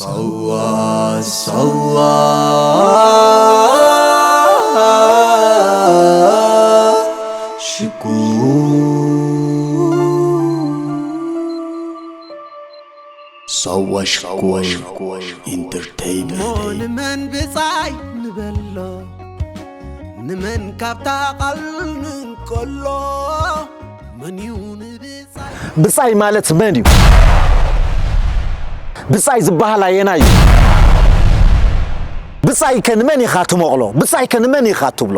ሳዋ ሳዋ ሽኮር ሳዋ ሽኮር ኢንተርቴይንመንት። ንመን ብጻይ ንበሎ ንመን ካብታ ቓል ንንቀሎ መን እዩ ንብጻይ ብጻይ ማለት መን እዩ? ብጻይ ዝበሃል ኣየናይ እዩ? ብጻይ ከ ንመን ኢኻ ትመቕሎ? ብጻይ ከ ንመን ኢኻ ትብሎ?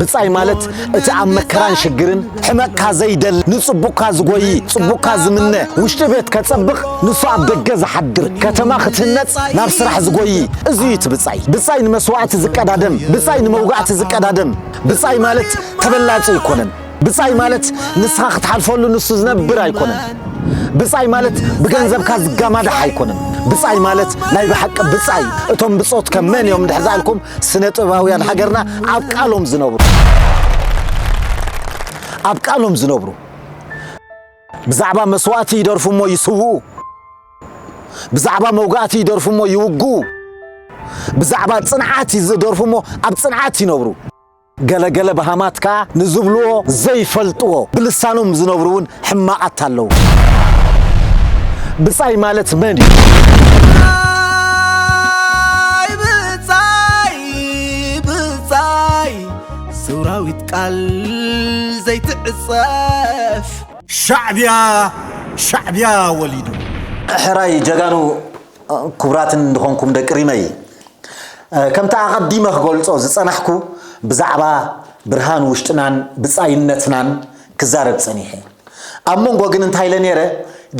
ብጻይ ማለት እቲ ኣብ መከራን ሽግርን ሕመቕካ ዘይደሊ፣ ንጽቡቕካ ዝጎዪ፣ ጽቡቕካ ዝምነ፣ ውሽጢ ቤት ከጸብቕ ንሱ ኣብ ደገ ዝሓድር፣ ከተማ ክትህነጽ ናብ ስራሕ ዝጎዪ፣ እዚ እዩ እቲ ብጻይ። ብጻይ ንመስዋእቲ ዝቀዳደም፣ ብጻይ ንመውጋእቲ ዝቀዳደም። ብጻይ ማለት ተበላጺ ኣይኮነን። ብጻይ ማለት ንስኻ ክትሓልፈሉ ንሱ ዝነብር ኣይኮነን። ብጻይ ማለት ብገንዘብካ ዝጋማዳሕ ኣይኮነን። ብጻይ ማለት ናይ ብሓቂ ብጻይ። እቶም ብጾት ከ መን እዮም እንድሕር ዝኣልኩም፣ ስነ ጥበባውያን ሃገርና ኣብ ቃሎም ዝነብሩ፣ ኣብ ቃሎም ዝነብሩ። ብዛዕባ መስዋእቲ ይደርፉ እሞ ይስውኡ። ብዛዕባ መውጋእቲ ይደርፉ እሞ ይውግኡ። ብዛዕባ ጽንዓት ይደርፉ እሞ ኣብ ጽንዓት ይነብሩ። ገለ ገለ በሃማት ከኣ ንዝብልዎ ዘይፈልጥዎ ብልሳኖም ዝነብሩ እውን ሕማቓት ኣለዉ። ብጻይ ማለት መን እዩ? ብጻይ ብጻይ ሰውራዊት ቃል ዘይትዕጸፍ ሻዕብያ ሻዕብያ ወሊዱ። ሕራይ ጀጋኑ ክቡራትን ዝኾንኩም ደቂ ሪመይ፣ ከምቲ ኣቐዲመ ክገልጾ ዝጸናሕኩ ብዛዕባ ብርሃን ውሽጥናን ብጻይነትናን ክዛረብ ጸኒሐ። ኣብ መንጎ ግን እንታይ ኢለ ነይረ?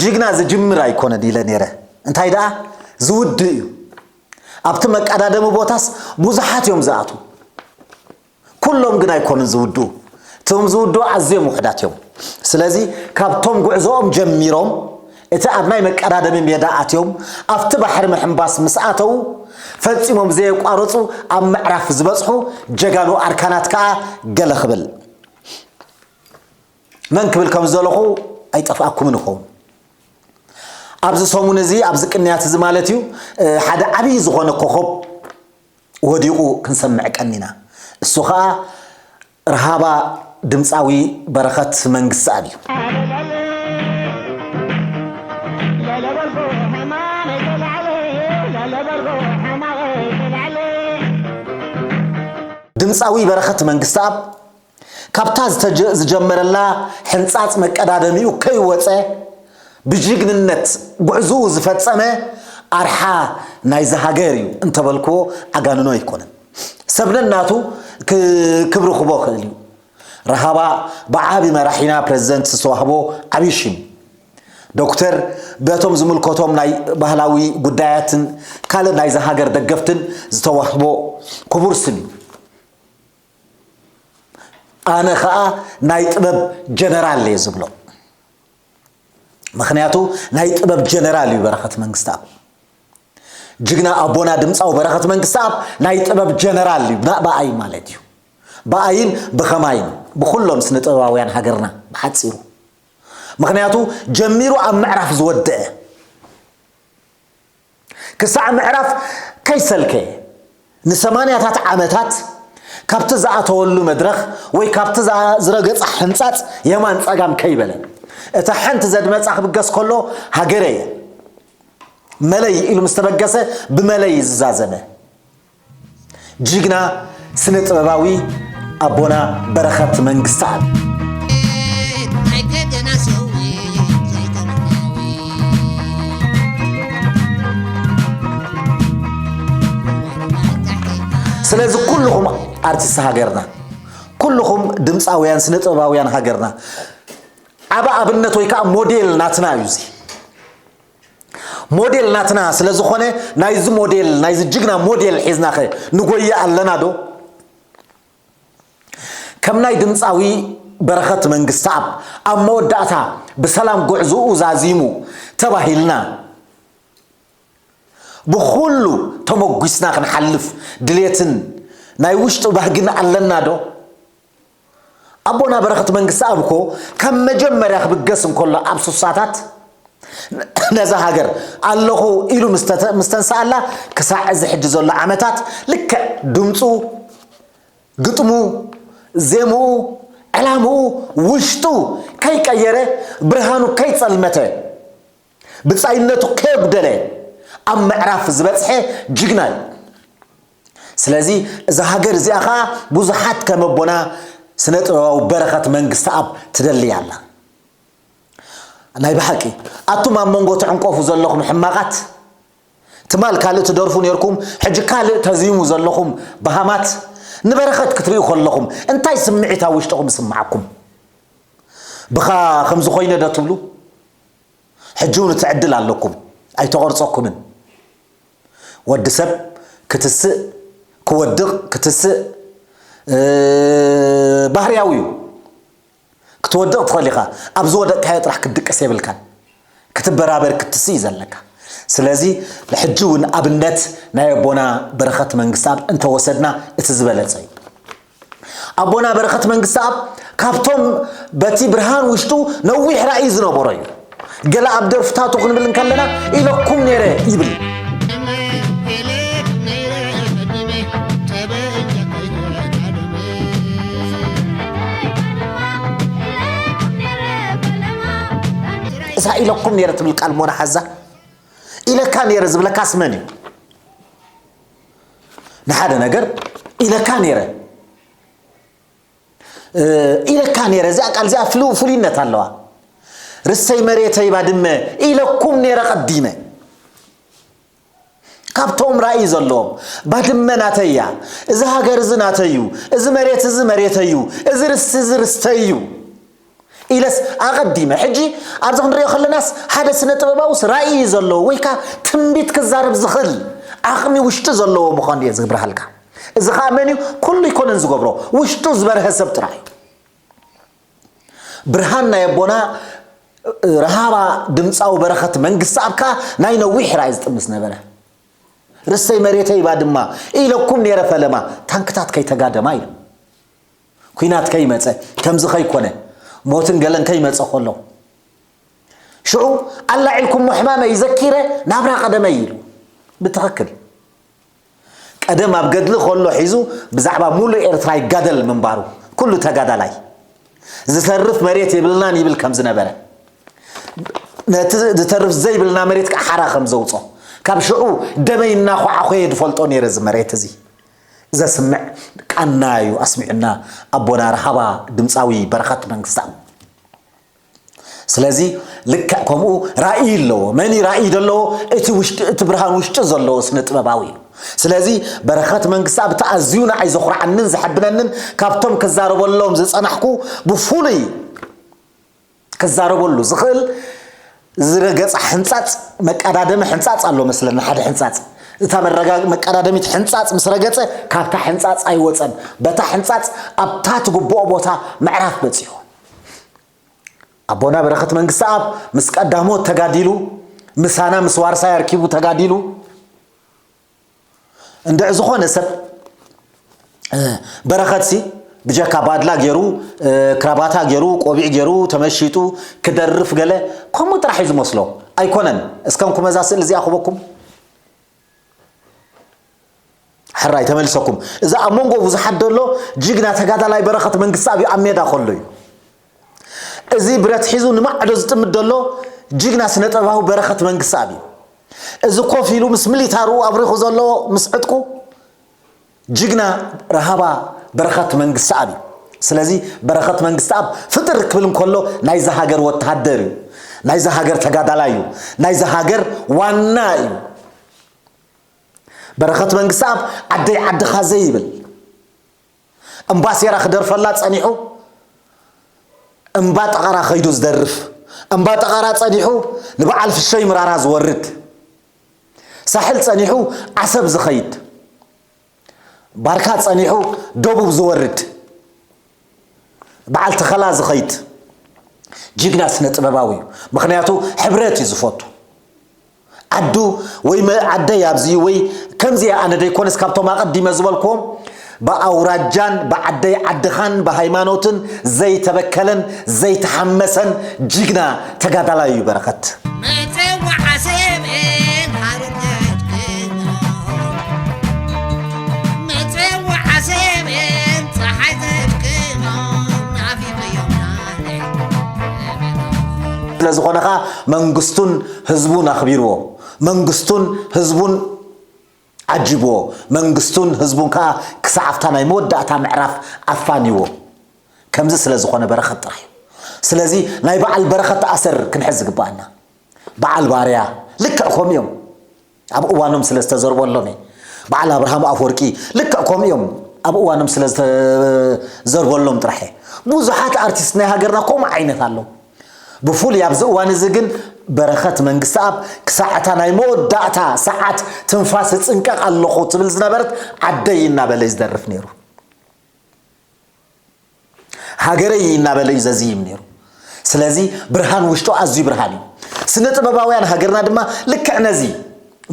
ጅግና ዝጅምር ኣይኮነን ኢለ ነይረ። እንታይ ደኣ ዝውድእ እዩ። ኣብቲ መቀዳደሚ ቦታስ ብዙሓት እዮም ዝኣትዉ። ኩሎም ግን ኣይኮኑን ዝውድኡ። እቶም ዝውድኡ ኣዝዮም ውሑዳት እዮም። ስለዚ ካብቶም ጉዕዞኦም ጀሚሮም እቲ ኣብ ናይ መቀዳደሚ ሜዳ ኣትዮም ኣብቲ ባሕሪ ምሕንባስ ምስ ኣተዉ ፈጺሞም ዘየቋረጹ ኣብ ምዕራፍ ዝበጽሑ ጀጋኑ ኣርካናት ከኣ ገለ ክብል። መን ክብል ከም ዝደለኹ ኣይጠፍኣኩምን ይኸውን። ኣብዚ ሰሙን እዚ ኣብዚ ቅንያት እዚ ማለት እዩ ሓደ ዓብዪ ዝኾነ ኮኾብ ወዲቑ ክንሰምዕ ቀኒና። እሱ ኸኣ ረሃባ ድምፃዊ በረኸት መንግስተኣብ እዩ። ድምፃዊ በረኸት መንግስተኣብ ካብታ ዝተጀ- ዝጀመረላ ሕንፃፅ መቀዳደሚኡ ከይወፀ ብጅግንነት ጉዕዝኡ ዝፈፀመ ኣርሓ ናይዚ ሃገር እዩ እንተበልክዎ ኣጋንኖ ኣይኮነን። ሰብ ነናቱ ክ- ክብሪ ክቦ ክእል እዩ። ረሃባ ብዓቢ መራሒና ፕረዚደንት ዝተዋህቦ ዓብዪ ሽም ዶክተር በቶም ዝምልከቶም ናይ ባህላዊ ጉዳያትን ካልእ ናይዚ ሃገር ደገፍትን ዝተዋህቦ ክቡር ስም እዩ። ኣነ ኸኣ ናይ ጥበብ ጀነራል እየ ዝብሎ። ምኽንያቱ ናይ ጥበብ ጀነራል እዩ በረኸት መንግስተኣብ። ጅግና ኣቦና ድምፃዊ በረኸት መንግስተኣብ ናይ ጥበብ ጀነራል እዩ ብኣይ ማለት እዩ። ብኣይን ብኸማይን ብኹሎም ስነ ጥበባውያን ሃገርና ብሓፂሩ። ምኽንያቱ ጀሚሩ ኣብ ምዕራፍ ዝወደአ ክሳዕ ምዕራፍ ከይሰልከየ ንሰማንያታት ዓመታት ካብቲ ዝኣተወሉ መድረኽ ወይ ካብቲ ዝኣ- ዝረገጸ ሕንጻጽ የማን ጸጋም ከይበለ እታ ሓንቲ ዘድመጻ ክብገስ ከሎ ሃገረየ መለይ ኢሉ ምስ ተበገሰ ብመለይ ዝዛዘመ ጅግና ስነ ጥበባዊ ኣቦና በረኸት መንግስተኣብ። ስለዚ ኩልኹም ኣርቲስት ሃገርና ኩልኹም ድምፃውያን ስነ ጥበባውያን ሃገርና ዓብ ኣብነት ወይ ከዓ ሞዴል ናትና እዩ እዚ ሞዴል ናትና ስለዝኾነ ናይዚ ሞዴል ናይዚ ጅግና ሞዴል ሒዝናኸ ንጎየ ኣለና ዶ ከም ናይ ድምፃዊ በረኸት መንግስተኣብ ኣብ መወዳእታ ብሰላም ጉዕዝኡ ዛዚሙ ተባሂልና ብኹሉ ተመጒስና ክንሓልፍ ድሌትን ናይ ውሽጢ ባህግን ኣለና ዶ ኣቦና በረኸት መንግስተኣብ እኮ ካብ መጀመርያ ክብገስ እንከሎ ኣብ ሱሳታት ነዛ ሃገር ኣለኹ ኢሉ ምስ ተተ- ምስ ተንስኣላ ክሳዕ እዚ ሕጂ ዘሎ ዓመታት ልክዕ ድምፁ፣ ግጥሙ፣ ዜምኡ፣ ዕላምኡ፣ ውሽጡ ከይቀየረ፣ ብርሃኑ ከይጸልመተ፣ ብጻይነቱ ከየጉደለ ኣብ ምዕራፍ ዝበጽሐ ጅግና እዩ። ስለዚ እዛ ሃገር እዚኣ ኸኣ ብዙሓት ከም ኣቦና ስነ ጥበባዊ በረኸት መንግስተኣብ ትደሊ ኣላ። ናይ ብሓቂ ኣቱም ኣብ መንጎ ትዕንቀፉ ዘለኹም ሕማቓት፣ ትማል ካልእ ትደርፉ ነርኩም፣ ሕጂ ካልእ ተዚሙ ዘለኹም በሃማት፣ ንበረኸት ክትርእዩ ከለኹም እንታይ ስምዒት ኣብ ውሽጥኹም ይስምዓኩም? ብኻ ከምዚ ኮይነ ዶ ትብሉ? ሕጂ እውን እቲ ዕድል ኣለኩም፣ ኣይተቐርጸኩምን። ወዲ ሰብ ክትስእ፣ ክወድቕ፣ ክትስእ፣ እ፣ ባህርያዊ እዩ። ክትወድቕ ትኽእል ኢኻ። ኣብ ዝወደቕካዮ ጥራሕ ክትድቅስ የብልካን። ክትበራበር፣ ክትስእ እዩ ዘለካ። ስለዚ ሕጂ እውን ኣብነት ናይ ኣቦና በረኸት መንግስተኣብ እንተወሰድና እቲ ዝበለጸ እዩ። ኣቦና በረኸት መንግስተኣብ ካብቶም በቲ ብርሃን ውሽጡ ነዊሕ ራእይ ዝነበሮ እዩ። ገለ ኣብ ደርፍታቱ ክንብል እንከለና ኢለኩም ነይረ ይብል። እዛ ኢለኩም ነይረ ትብል ቃል ሞና ሓዛ ኢለካ ነይረ ዝብለካስ መን እዩ? ንሓደ ነገር ኢለካ ነይረ እ፣ ኢለካ ነይረ። እዚኣ ቃል እዚኣ ፍሉ- ፍሉይነት ኣለዋ። ርሰይ መሬተይ ባድመ ኢለኩም ነይረ ቀዲመ። ካብቶም ራእይ ዘለዎም ባድመ ናተይ እያ፣ እዚ ሃገር እዚ ናተይ እዩ፣ እዚ መሬት እዚ መሬተይ እዩ፣ እዚ ርስቲ እዚ ርስተይ እዩ ኢለስ ኣቐዲመ። ሕጂ ኣብዚ ክንሪኦ ከለናስ ሓደ ስነ ጥበባውስ ራእይ ዘለዎ ወይ ከኣ ትንቢት ክዛረብ ዝኽእል ዓቕሚ ውሽጢ ዘለዎ ምዃኑ እየ ዝብርሃልካ። እዚ ኸኣ መን እዩ? ኩሉ ኣይኮነን ዝገብሮ፣ ውሽጡ ዝበርሀ ሰብ ጥራሕ እዩ። ብርሃን ናይ ኣቦና ረሃባ ድምፃዊ በረኸት መንግስተኣብ ከኣ ናይ ነዊሕ ራእይ ዝጥምስ ነበረ። ርሰይ መሬተይ ባድማ ኢለኩም ነይረ ፈለማ፣ ታንክታት ከይተጋደማ ኢሉ። ኲናት ከይመፀ፣ ከምዚ ከይኮነ፣ ሞትን ገለን ከይመፀ ከሎ ሽዑ ኣላዒልኩሞ ሕማመይ ዘኪረ ናብራ ቀደመይ ኢሉ። ብትኽክል ቀደም ኣብ ገድሊ ከሎ ሒዙ ብዛዕባ ሙሉእ ኤርትራ ይጋደል ምንባሩ ኩሉ ተጋዳላይ ዝተርፍ መሬት የብልናን ይብል ከም ዝነበረ፣ ነቲ ዝተርፍ ዘይብልና መሬት ከዓ ሓራ ከም ዘውጾ፣ ካብ ሽዑ ደመይ እናኳዓኾየ ዝፈልጦ ነይረ እዚ መሬት እዚ። ዘስምዕ ቃና እዩ ኣስሚዑና ኣቦና ረሃባ ድምፃዊ በረኸት መንግስታብ። ስለዚ ልክዕ ከምኡ ራእይ ኣለዎ። መን እዩ ራእይ ዘለዎ? እቲ ውሽጢ፣ እቲ ብርሃን ውሽጢ ዘለዎ ስነ ጥበባዊ እዩ። ስለዚ በረኸት መንግስታብ እቲ ኣዝዩ ንዓይ ዘኹርዓንን ዘሐብነንን ካብቶም ክዛረበሎም ዝጸናሕኩ ብፍሉይ ክዛረበሉ ዝኽእል ዝረገጸ ሕንጻጽ፣ መቀዳደሚ ሕንጻጽ ኣሎ መስለኒ፣ ሓደ ሕንጻጽ። እታ መረጋ-፣ መቀዳደሚት ሕንጻጽ ምስ ረገጸ ካብታ ሕንጻጽ ኣይወጸን። በታ ሕንጻጽ ኣብታ ትግብኦ ቦታ ምዕራፍ በጺሑ። ኣቦና በረኸት መንግስተኣብ ምስ ቀዳሞት ተጋዲሉ፣ ምሳና ምስ ዋርሳይ ኣርኪቡ ተጋዲሉ። እንድዒ ዝኾነ ሰብ፣ እ፣ በረኸትሲ ብጀካ ባድላ ገይሩ፣ እ፣ ክራባታ ገይሩ፣ ቆቢዕ ገይሩ፣ ተመሺጡ ክደርፍ ገለ ከምኡ ጥራሕ እዩ ዝመስሎ። ኣይኮነን። እስከ እንኩ መዛ ስእሊ እዚኣ ክበኩም። ሕራይ ተመልሰኩም። እዚ ኣብ መንጎ ብዙሓት ዘሎ ጅግና ተጋዳላይ በረኸት መንግስተኣብ እዩ ኣብ ሜዳ ከሎ እዩ። እዚ ብረት ሒዙ ንማዕዶ ዝጥምት ዘሎ ጅግና ስነ ጥበባዊ በረኸት መንግስተኣብ እዩ። እዚ ኮፍ ኢሉ ምስ ሚሊታሩ ኣብሪኹ ዘሎ ምስ ዕጥቁ ጅግና ረሃባ በረኸት መንግስተኣብ እዩ። ስለዚ በረኸት መንግስተኣብ ፍጥር ክብል እንከሎ ናይዛ ሃገር ወተሃደር እዩ። ናይዛ ሃገር ተጋዳላይ እዩ። ናይዛ ሃገር ዋና እዩ። በረኸት መንግስተኣብ ዓደይ ዓድኻ ዘይብል፣ እምባሴራ ክደርፈላ ጸኒሑ እምባ ጠቐራ ከይዱ ዝደርፍ፣ እምባ ጠቐራ ጸኒሑ ንበዓል ፍሸይ ምራራ ዝወርድ፣ ሳሕል ጸኒሑ ዓሰብ ዝኸይድ፣ ባርካ ጸኒሑ ደቡብ ዝወርድ፣ በዓል ተኸላ ዝኸይድ ጅግና ስነ ጥበባዊ እዩ። ምኽንያቱ ሕብረት እዩ ዝፈቱ። ዓዱ ወይ መ-፣ ዓደይ ኣብዚ ወይ ከምዚ ኣነ ደይኮነስ ካብቶም ኣቐዲመ ዝበልክዎም ብኣውራጃን ብዓደይ ዓድኻን ብሃይማኖትን ዘይተበከለን ዘይተሓመሰን ጅግና ተጋዳላይ እዩ በረኸት። ምጽዋዕ ዓሰብን ሓርነት ቅኖም፣ ምጽዋዕ ዓሰብን ጸሓይ ዘድቅኖ፣ ናፊቕዮም ናለይ። ስለ ዝኾነ ኸኣ መንግስቱን ህዝቡን ኣኽቢርዎ፣ መንግስቱን ህዝቡን ዓጂብዎ፣ መንግስቱን ህዝቡን ከኣ ክሳዕ ኣብታ ናይ መወዳእታ ምዕራፍ ኣፋንይዎ። ከምዚ ስለ ዝኾነ በረኸት ጥራሕ እዩ። ስለዚ ናይ በዓል በረኸት ኣሰር ክንሕዝ ዝግባኣና። በዓል ባርያ ልክዕ ከምኡ እዮም። ኣብ እዋኖም ስለ ዝተዘርበሎም እየ። በዓል ኣብርሃም ኣፈወርቂ ልክዕ ከምኡ እዮም። ኣብ እዋኖም ስለ ዝተዘርበሎም ጥራሕ እየ። ብዙሓት ኣርቲስት ናይ ሃገርና ከምኡ ዓይነት ኣለዉ። ብፍሉይ ኣብዚ እዋን እዚ ግን በረኸት መንግስተኣብ ክሳዕ እታ ናይ መወዳእታ ሰዓት ትንፋስ እጽንቀቕ ኣለኹ ትብል ዝነበረት ዓደይ እናበለ እዩ ዝደርፍ ነይሩ። ሃገረይ እናበለ እዩ ዘዝይም ነይሩ። ስለዚ ብርሃን ውሽጡ ኣዝዩ ብርሃን እዩ። ስነ ጥበባውያን ሃገርና ድማ ልክዕ ነዚ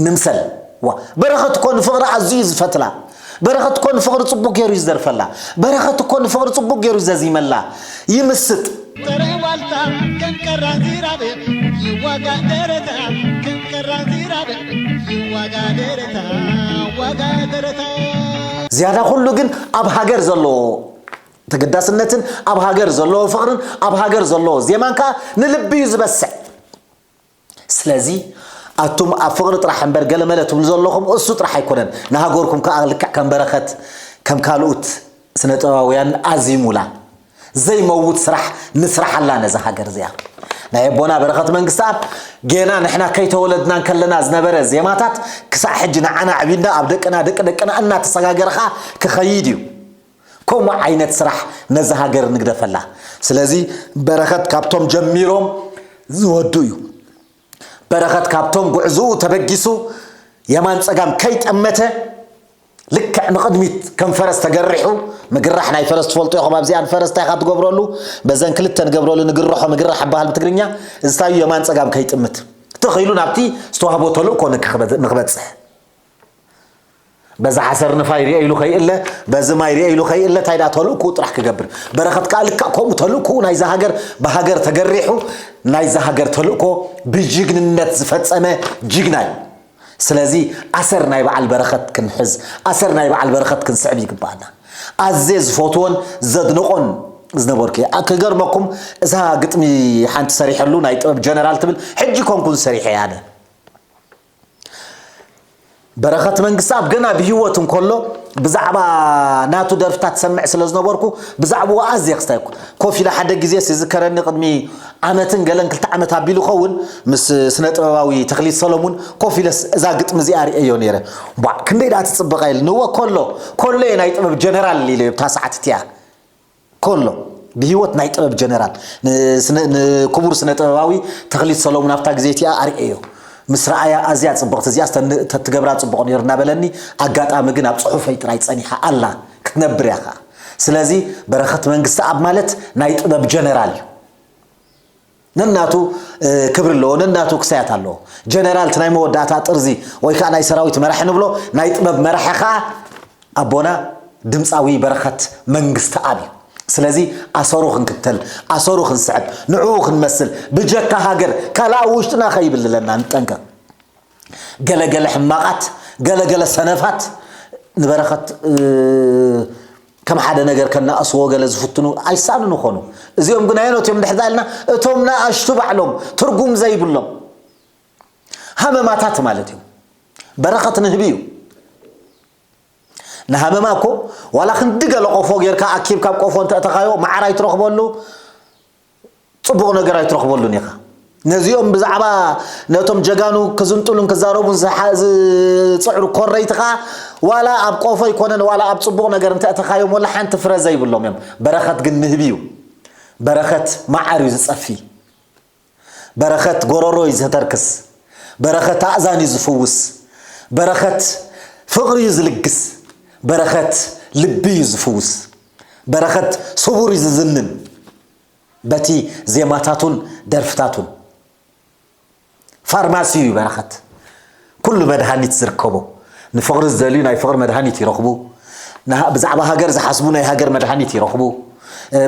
ንምሰል። ዋ፣ በረኸት እኮ ንፍቕሪ ኣዝዩ እዩ ዝፈትላ። በረኸት እኮ ንፍቕሪ ጽቡቕ ገይሩ እዩ ዝደርፈላ። በረኸት እኮ ንፍቕሪ ጽቡቕ ገይሩ እዩ ዘዚመላ። ይምስጥ። ጥረ ዋልታ ከም ቀራን ዚራብዕ ይዋጋእ ደረታ፣ ከም ቀራን ዚራብዕ ይዋጋእ ደረታ፣ ዋጋእ ደረታ። ዝያዳ ኩሉ ግን ኣብ ሃገር ዘለዎ ተገዳስነትን ኣብ ሃገር ዘለዎ ፍቕርን ኣብ ሃገር ዘለዎ ዜማን ከኣ ንልቢ እዩ ዝበስዕ። ስለዚ ኣቱም ኣብ ፍቕሪ ጥራሕ እምበር ገለመለ ትብሉ ዘለኹም እሱ ጥራሕ ኣይኮነን፣ ንሃገርኩም ከኣ ልክዕ ከም በረኸት ከም ካልኡት ስነ ጥበባውያን ኣዚሙላ። ዘይመውት ስራሕ ንስራሓላ ነዛ ሃገር እዚኣ። ናይ ኣቦና በረኸት መንግስተኣብ ጌና ንሕና ከይተወለድና እንከለና ዝነበረ ዜማታት ክሳዕ ሕጂ ንዓና ኣዕቢና ኣብ ደቅና ደቂ ደቅና እናተሰጋገረ ኸኣ ክኸይድ እዩ። ከምኡ ዓይነት ስራሕ ነዛ ሃገር ንግደፈላ። ስለዚ በረኸት ካብቶም ጀሚሮም ዝወዱ እዩ። በረኸት ካብቶም ጉዕዝኡ ተበጊሱ የማን ጸጋም ከይጠመተ ልክዕ ንቕድሚት ከም ፈረስ ተገሪሑ፣ ምግራሕ ናይ ፈረስ ትፈልጡ ኢኹም። ኣብዚኣ ንፈረስ እንታይ ኢኻ ትገብረሉ? በዘን ክልተ ንገብረሉ ንግርሖ፣ ምግራሕ ይበሃል ብትግርኛ። እዚ ታዩ የማን ጸጋም ከይጥምት ትኽኢሉ ናብቲ ዝተዋህቦ ተልእኮ ንክበጽሕ። በዚ ሓሰር ንፋይ ሪኦ ኢሉ ከይእለ፣ በዚ ማይ ሪኦ ኢሉ ከይእለ፣ እንታይ ደኣ ተልእኮኡ ጥራሕ ክገብር። በረኸት ከኣ ልክዕ ከምኡ ተልእኮኡ ናይዛ ሃገር ብሃገር ተገሪሑ፣ ናይዛ ሃገር ተልእኮ ብጅግንነት ዝፈጸመ ጅግና እዩ። ስለዚ ኣሰር ናይ በዓል በረኸት ክንሕዝ፣ ኣሰር ናይ በዓል በረኸት ክንስዕብ ይግባኣና። ኣዝየ ዝፈትዎን ዘድንቖን ዝነበርኩ እየ። ኣ-፣ ክገርመኩም፣ እዛ ግጥሚ ሓንቲ ሰሪሐሉ ናይ ጥበብ ጀነራል ትብል ሕጂ ኮንኩን ሰሪሐ እየ ኣነ። በረኸት መንግስተኣብ ገና ብህይወት እንከሎ ብዛዕባ ናቱ ደርፍታት ሰምዕ ስለ ዝነበርኩ ብዛዕባኡ ኣዝየ ክስታይ ኮፍ ኢለ ሓደ ግዜስ ይዝከረኒ ቅድሚ ዓመትን ገለን ክልተ ዓመት ኣቢሉ ኸውን ምስ ስነ ጥበባዊ ተኽሊት ሰሎሙን ኮፍ ኢለስ እዛ ግጥሚ እዚኣ ርእየዮ ነይረ። ቧዕ ክንደይ ደኣ ትጽብቐ ኢልኒ። እወ ኮሎ ኮሎ እየ ናይ ጥበብ ጀነራል ኢለዮ ብታ ሰዓት እቲኣ። ኮሎ ብህይወት ናይ ጥበብ ጀነራል ንስነ- ንክቡር ስነ ጥበባዊ ተኽሊት ሰሎሙን ኣብታ ግዜ እቲኣ ኣርእየዮ። ምስ ረኣያ ኣዝያ ጽብቕቲ እዚኣስ ተን- ተትገብራ ጽቡቕ ነይሩ እናበለኒ ኣጋጣሚ ግን ኣብ ጽሑፈይ ጥራይ ጸኒሓ ኣላ ክትነብር እያ ከኣ። ስለዚ በረኸት መንግስተኣብ ማለት ናይ ጥበብ ጀነራል እዩ። ነናቱ ክብሪ ኣለዎ፣ ነናቱ ክሳያት ኣለዎ። ጀነራል እቲ ናይ መወዳእታ ጥርዚ ወይ ከዓ ናይ ሰራዊት መራሒ ንብሎ፣ ናይ ጥበብ መራሒ ከዓ ኣቦና ድምፃዊ በረኸት መንግስተኣብ እዩ። ስለዚ ኣሰሩ ክንክተል፣ ኣሰሩ ክንስዕብ፣ ንዕኡ ክንመስል፣ ብጀካ ሃገር ካልእ ኣብ ውሽጥና ከይብል ኣለና ንጠንቀቕ። ገለገለ ሕማቓት፣ ገለገለ ሰነፋት ንበረኸት ከም ሓደ ነገር ከነኣስዎ ገለ ዝፍትኑ ኣይሳእኑን ይኾኑ። እዚኦም ግን ኣየኖት እዮም እንድሕር ኢልና እቶም ንኣሽቱ ባዕሎም ትርጉም ዘይብሎም ሃመማታት ማለት እዮም። በረኸት ንህቢ እዩ። ንሃመማ እኮ ዋላ ክንዲ ገለ ቆፎ ጌርካ ኣኪብካ ኣብ ቆፎ እንተእተኻዮ መዓር ኣይትረኽበሉ፣ ጽቡቕ ነገር ኣይትረኽበሉን ኢኻ። ነዚኦም ብዛዕባ ነቶም ጀጋኑ ክዝንጥሉን ክዛረቡን ዝሓ- ዝጽዕሩ ኮረይቲ ኸኣ ዋላ ኣብ ቆፎ ኣይኮነን ዋላ ኣብ ጽቡቕ ነገር እንተእተኻዮም ወላ ሓንቲ ፍረ ዘይብሎም እዮም። በረኸት ግን ንህቢ እዩ። በረኸት መዓር እዩ ዝጸፊ። በረኸት ጎረሮ እዩ ዘተርክስ። በረኸት ኣእዛን እዩ ዝፍውስ። በረኸት ፍቕሪ እዩ ዝልግስ። በረኸት ልቢ እዩ ዝፍውስ። በረኸት ስቡር እዩ ዝዝንን በቲ ዜማታቱን ደርፍታቱን። ፋርማሲ እዩ በረኸት። ኩሉ መድሃኒት ዝርከቦ። ንፍቕሪ ዝደልዩ ናይ ፍቕሪ መድሃኒት ይረኽቡ። ንሃ- ብዛዕባ ሃገር ዝሓስቡ ናይ ሃገር መድሃኒት ይረኽቡ።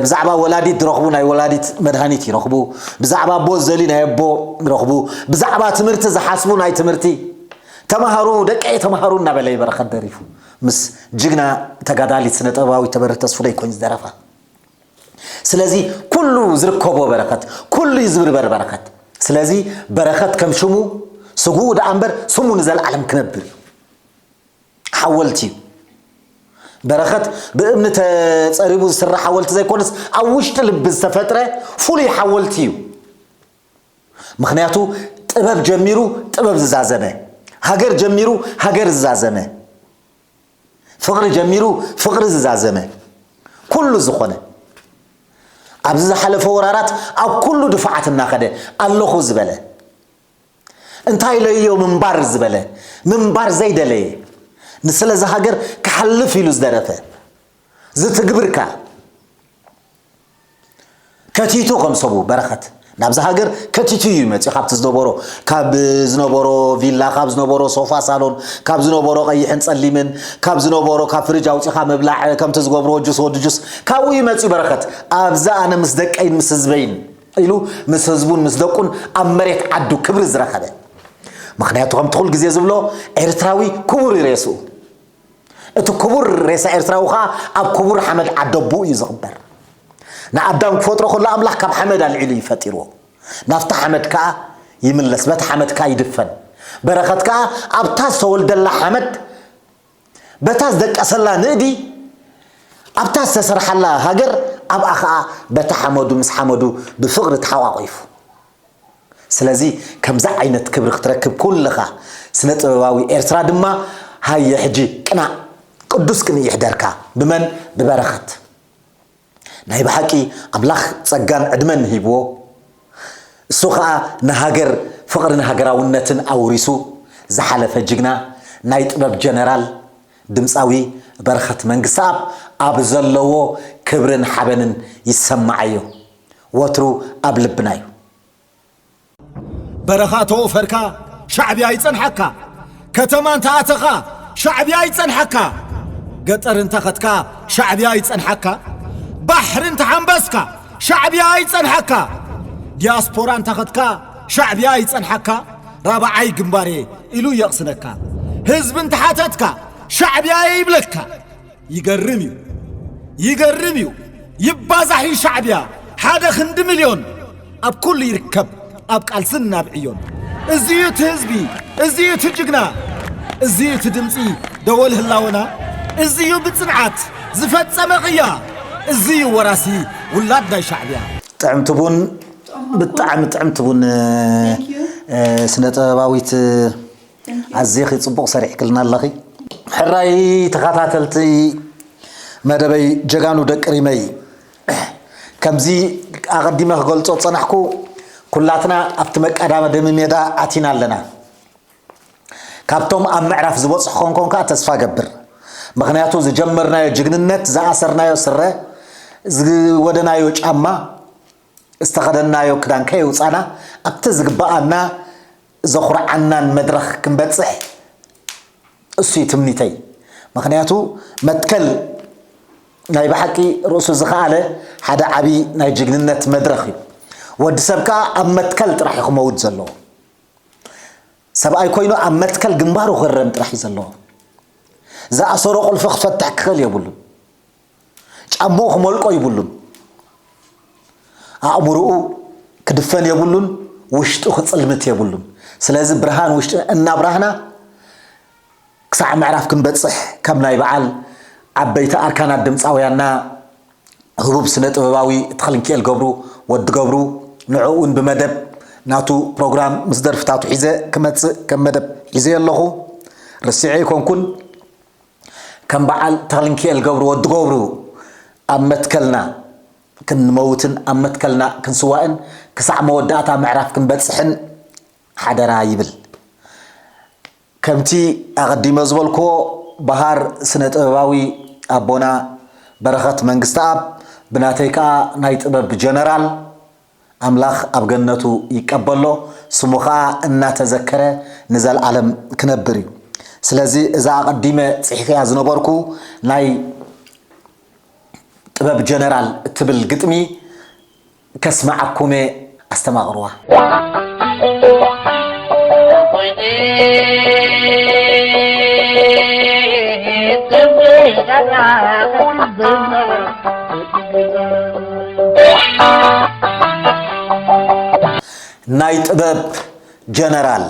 ብዛዕባ ወላዲት ዝረኽቡ ናይ ወላዲት መድሃኒት ይረኽቡ። ብዛዕባ ኣቦ ዝደልዩ ናይ ኣቦ ይረኽቡ። ብዛዕባ ትምህርቲ ዝሓስቡ ናይ ትምህርቲ፣ ተምሃሩ ደቀይ ተምሃሩ እናበለ እዩ በረኸት ደሪፉ፣ ምስ ጅግና ተጋዳሊት ስነ ጥበባዊት ተበርህ ተስፉ ደይኮን ዝደረፋ። ስለዚ ኩሉ ዝርከቦ በረኸት፣ ኩሉ እዩ ዝብርበር በረኸት። ስለዚ በረኸት ከም ሽሙ ስጉኡ ደኣ እምበር ስሙ ንዘለዓለም ክነብር እዩ። ሓወልቲ እዩ። በረኸት ብእምኒ ተጸሪቡ ዝስራሕ ሓወልቲ ዘይኮነስ ኣብ ውሽጢ ልቢ ዝተፈጥረ ፍሉይ ሓወልቲ እዩ። ምኽንያቱ ጥበብ ጀሚሩ ጥበብ ዝዛዘመ፣ ሃገር ጀሚሩ ሃገር ዝዛዘመ፣ ፍቕሪ ጀሚሩ ፍቕሪ ዝዛዘመ፣ ኩሉ ዝኾነ፣ ኣብዚ ዝሓለፈ ወራራት ኣብ ኩሉ ድፋዓት እናኸደ ኣለኹ ዝበለ፣ እንታይ ኢለዮ ምንባር ዝበለ፣ ምንባር ዘይደለየ፣ ንስለዚ ሃገር ክሓልፍ ኢሉ ዝደረፈ፣ ዝትግብርካ ከቲቱ ከም ሰቡ በረኸት ናብዚ ሃገር ከቲቱ እዩ መፂኡ። ካብቲ ዝነበሮ፣ ካብ ዝነበሮ ቪላ፣ ካብ ዝነበሮ ሶፋ ሳሎን፣ ካብ ዝነበሮ ቀይሕን ጸሊምን፣ ካብ ዝነበሮ ካብ ፍርጅ ኣውፂኻ ምብላዕ፣ ከምቲ ዝገብርዎ ጁስ፣ ወዲ ጁስ፣ ካብኡ እዩ መፂኡ በረኸት። ኣብዚ ኣነ ምስ ደቀይን ምስ ህዝበይን ኢሉ ምስ ህዝቡን ምስ ደቁን ኣብ መሬት ዓዱ ክብሪ ዝረኸበ። ምኽንያቱ ከምቲ ኩሉ ግዜ ዝብሎ፣ ኤርትራዊ ክቡር እዩ ሬስኡ። እቲ ክቡር ሬሳ ኤርትራዊ ኸኣ ኣብ ክቡር ሓመድ ዓደቦኡ እዩ ዝቕበር። ንኣዳም ክፈጥሮ ከሎ ኣምላኽ ካብ ሓመድ ኣልዒሉ እዩ ፈጢርዎ። ናብቲ ሓመድ ከኣ ይምለስ፣ በቲ ሓመድ ከኣ ይድፈን። በረኸት ከኣ ኣብታ ዝተወልደላ ሓመድ፣ በታ ዝደቀሰላ ንእዲ፣ ኣብታ ዝተሰርሓላ ሃገር፣ ኣብኣ ኸኣ በቲ ሓመዱ ምስ ሓመዱ ብፍቕሪ ተሓቋቒፉ። ስለዚ ከምዚ ዓይነት ክብሪ ክትረክብ ኩልኻ ስነ ጥበባዊ ኤርትራ ድማ ሃየ ሕጂ ቅናእ፣ ቅዱስ ቅንኢ ይሕደርካ። ብመን? ብበረኸት። ናይ ብሓቂ ኣምላኽ ጸጋን ዕድመን ሂብዎ፣ እሱ ኸኣ ንሃገር ፍቕርን ሃገራውነትን ኣውሪሱ ዝሓለፈ ጅግና ናይ ጥበብ ጀነራል ድምጻዊ በረኸት መንግስተኣብ ኣብ ዘለዎ ክብርን ሓበንን ይሰማዓዮ። ወትሩ ኣብ ልብና እዩ። በረኻ ተወፈርካ ሻዕብያ ይጸንሓካ። ከተማ እንተ ኣተኻ ሻዕብያ ይጸንሓካ። ገጠር እንተ ኸድካ ሻዕብያ ይጸንሓካ። ባሕሪ እንተ ሓንበስካ ሻዕብያ ይጸንሓካ። ዲያስፖራ እንተ ኸድካ ሻዕብያ ይጸንሓካ። ራብዓይ ግንባር እየ ኢሉ የቕስነካ። ህዝቢ እንተ ሓተትካ ሻዕብያ እየ ይብለካ። ይገርም እዩ፣ ይገርም እዩ። ይባዛሕ እዩ ሻዕብያ፣ ሓደ ክንዲ ሚልዮን ኣብ ኩሉ ይርከብ፣ ኣብ ቃልስን ናብ ዕዮን። እዚ እዩ እቲ ህዝቢ፣ እዚ እዩ እቲ ጅግና፣ እዚ እዩ እቲ ድምፂ ደወል ህላወና፣ እዚ እዩ ብጽንዓት ዝፈጸመ ቅያ፣ እዚ እዩ ወራሲ ውላድ ናይ ሻዕብያ። ጥዕምቲ ቡን፣ ብጣዕሚ ጥዕምቲ ቡን። Thank you። እ፣ ስነ ጥበባዊት፣ Thank you። ኣዝኺ ጽቡቕ ሰሪሕክልና ኣለኺ። ሕራይ ተኸታተልቲ መደበይ ጀጋኑ ደቂ ሪመይ፣ ከምዚ ኣቐዲመ ክገልጾ ዝጸናሕኩ፣ ኩላትና ኣብቲ መቀዳደሚ ሜዳ ኣቲና ኣለና። ካብቶም ኣብ ምዕራፍ ዝበጽሑ ኮንኮን ከኣ ተስፋ ገብር። ምኽንያቱ ዝጀመርናዮ ጅግንነት፣ ዝኣሰርናዮ ስረ፣ ዝወደናዮ ጫማ፣ ዝተኸደናዮ ክዳን ከየውጻና ኣብቲ ዝግበኣና ዘኹርዓናን መድረኽ ክንበጽሕ እሱ እዩ ትምኒተይ። ምኽንያቱ መትከል ናይ ብሓቂ ርእሱ ዝኸኣለ ሓደ ዓቢ ናይ ጅግንነት መድረኽ እዩ። ወዲ ሰብ ከኣ ኣብ መትከል ጥራሕ እዩ ክመውት ዘለዎ። ሰብኣይ ኮይኑ ኣብ መትከል ግንባሩ ክረም ጥራሕ እዩ ዘለዎ። ዝኣሰሮ ቁልፊ ክፈትሕ ክኽእል የብሉን። ጫምኡ ክመልቆ ይብሉን። ኣእምሮኡ ክድፈን የብሉን፣ ውሽጡ ክጽልምት የብሉን። ስለዚ ብርሃን ውሽጢ እናብራህና ክሳዕ ምዕራፍ ክንበጽሕ ከም ናይ በዓል ዓበይቲ ኣርካናት ድምጻውያንና ህቡብ ስነ ጥበባዊ ተኽለንኪኤል ገብሩ፣ ወዲ ገብሩ፣ ንዕኡ እውን ብመደብ ናቱ ፕሮግራም ምስ ደርፍታቱ ሒዘ ክመጽእ ከም መደብ ሒዘ ኣለኹ። ረሲዐ ኣይኮንኩን። ከም በዓል ተኽለንኪኤል ገብሩ ወዲ ገብሩ ኣብ መትከልና ክንመውትን ኣብ መትከልና ክንስዋእን ክሳዕ መወዳእታ ምዕራፍ ክንበጽሕን ሓደራ ይብል። ከምቲ ኣቐዲመ ዝበልክዎ፣ በሃር ስነ ጥበባዊ ኣቦና በረኸት መንግስተኣብ፣ ብናተይ ከኣ ናይ ጥበብ ጀነራል፣ ኣምላኽ ኣብ ገነቱ ይቀበሎ፣ ስሙ ኸኣ እናተዘከረ ንዘለኣለም ክነብር እዩ። ስለዚ እዛ ኣቐዲመ ጽሒፈያ ዝነበርኩ ናይ ጥበብ ጀነራል እትብል ግጥሚ ከስምዓኩም'የ፣ ኣስተማቕርዋ። ናይ ጥበብ ጀነራል።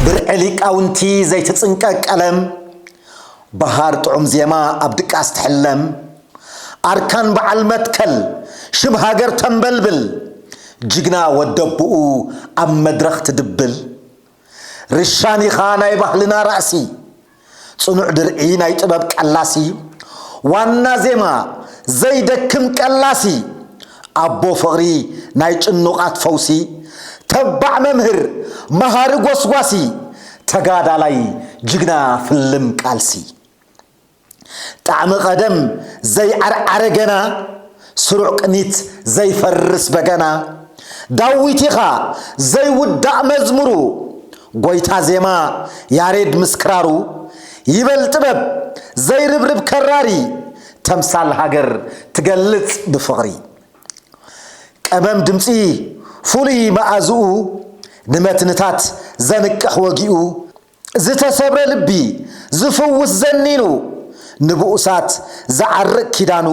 ብርዒ ሊቃውንቲ ዘይትጽንቀቅ ቀለም፣ በሃር ጥዑም ዜማ ኣብ ድቃስ ትሕለም፣ ኣርካን በዓል መትከል፣ ሽም ሃገር ተንበልብል፣ ጅግና ወደብኡ ኣብ መድረኽ ትድብል። ርሻን ኢኻ ናይ ባህልና ራእሲ፣ ጽኑዕ ድርዒ ናይ ጥበብ ቀላሲ፣ ዋና ዜማ ዘይደክም ቀላሲ፣ ኣቦ ፍቕሪ ናይ ጭኑቓት ፈውሲ፣ ተባዕ መምህር መሃሪ ጎስጓሲ፣ ተጋዳላይ ጅግና ፍልም ቃልሲ። ጣዕሚ ቀደም ዘይዓርዓረ ገና፣ ስሩዕ ቅኒት ዘይፈርስ በገና፣ ዳዊት ኢኻ ዘይውዳእ መዝሙሩ፣ ጎይታ ዜማ ያሬድ ምስ ክራሩ፣ ይበል ጥበብ ዘይርብርብ ከራሪ፣ ተምሳል ሃገር ትገልጽ ብፍቕሪ። ቀመም ድምጺ ፍሉይ መኣዝኡ፣ ንመትንታት ዘንቅሕ ወጊኡ፣ ዝተሰብረ ልቢ ዝፍውስ ዘኒኑ፣ ንብኡሳት ዝዓርቅ ኪዳኑ፣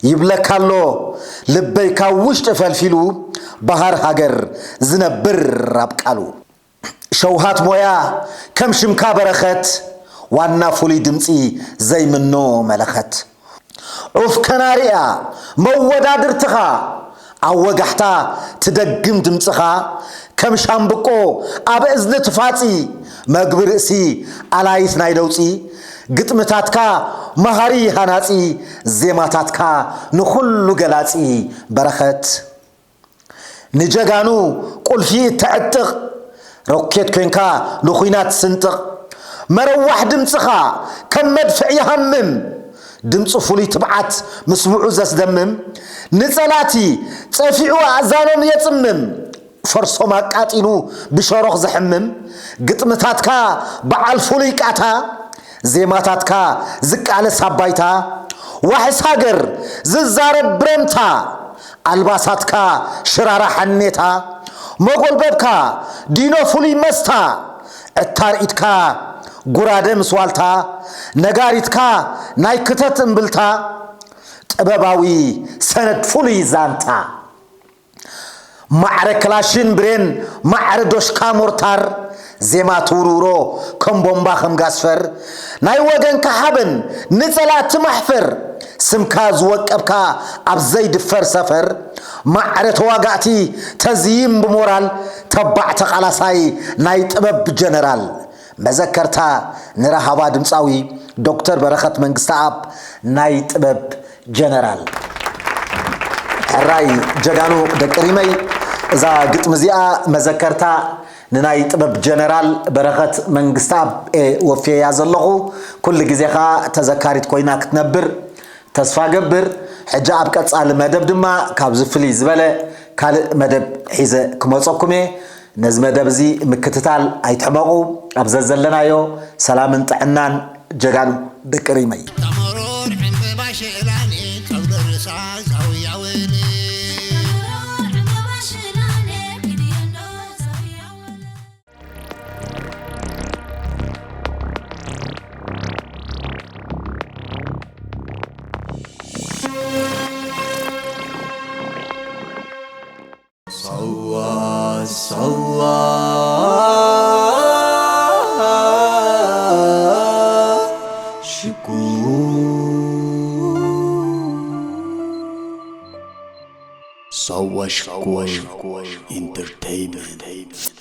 ይብለካ ኣሎ ልበይ ካብ ውሽጢ ፈልፊሉ፣ በሃር ሃገር ዝነብር ኣብ ቃሉ። ሸውሃት ሞያ ከም ሽምካ በረኸት፣ ዋና ፍሉይ ድምጺ ዘይምኖ መለኸት። ዑፍ ከናሪያ መወዳድርትኻ፣ ኣብ ወጋሕታ ትደግም ድምጽኻ፣ ከም ሻምብቆ ኣብ እዝኒ ትፋጺ፣ መግቢ ርእሲ ኣላይት ናይ ለውጺ፣ ግጥምታትካ መሃሪ ሃናጺ፣ ዜማታትካ ንኹሉ ገላጺ በረኸት። ንጀጋኑ ቁልፊ እተዕጥቕ፣ ሮኬት ኮንካ ንኹናት ትስንጥቕ፣ መረዋሕ ድምጽኻ ከም መድፍዕ ይሃምም፣ ድምጹ ፍሉይ ትብዓት ምስምዑ ዘስደምም፣ ንጸላቲ ጸፊዑ ኣእዛኖም የጽምም፣ ፈርሶም ኣቃጢሉ ብሸሮኽ ዘሕምም፣ ግጥምታትካ በዓል ፍሉይ ቃታ፣ ዜማታትካ ዝቃለስ ኣብ ባይታ፣ ዋሕስ ሃገር ዝዛረብ ብረምታ፣ ኣልባሳትካ ሽራራ ሓኔታ፣ መጎልበብካ ዲኖ ፍሉይ መስታ፣ ዕታር ኢድካ ጉራደ ምስ ዋልታ፣ ነጋሪትካ ናይ ክተት እምብልታ፣ ጥበባዊ ሰነድ ፍሉይ ዛንታ። ማዕረ ክላሽን ብሬን፣ ማዕረ ዶሽካ ሞርታር፣ ዜማ ትውርውሮ ከም ቦምባ ከም ጋስፈር፣ ናይ ወገንካ ሓበን ንጸላእቲ ማሕፈር፣ ስምካ ዝወቀብካ ኣብ ዘይድፈር ሰፈር፣ ማዕረ ተዋጋእቲ ተዝይም ብሞራል፣ ተባዕ ተቓላሳይ ናይ ጥበብ ጀነራል። መዘከርታ ንራሃባ ድምጻዊ ዶክተር በረኸት መንግስተኣብ ናይ ጥበብ ጀነራል። ሕራይ ጀጋኑ ደቂ ሪመይ፣ እዛ ግጥሚ እዚኣ መዘከርታ ንናይ ጥበብ ጀነራል በረኸት መንግስተኣብ እየ ወፍየያ ዘለኹ። ኩሉ ግዜ ኸኣ ተዘካሪት ኮይና ክትነብር ተስፋ ገብር። ሕጂ ኣብ ቀጻሊ መደብ ድማ ካብዚ ፍልይ ዝበለ ካልእ መደብ ሒዘ ክመጸኩም እየ። ነዚ መደብ እዚ ምክትታል ኣይትሕመቑ። ኣብ ዘዘለናዮ ሰላምን ጥዕናን ጀጋኑ ደቂ ሪመይ። ሳዋ ሳዋ ሽኮር። ሳዋ ሽኮር ኢንተርቴይንመንት።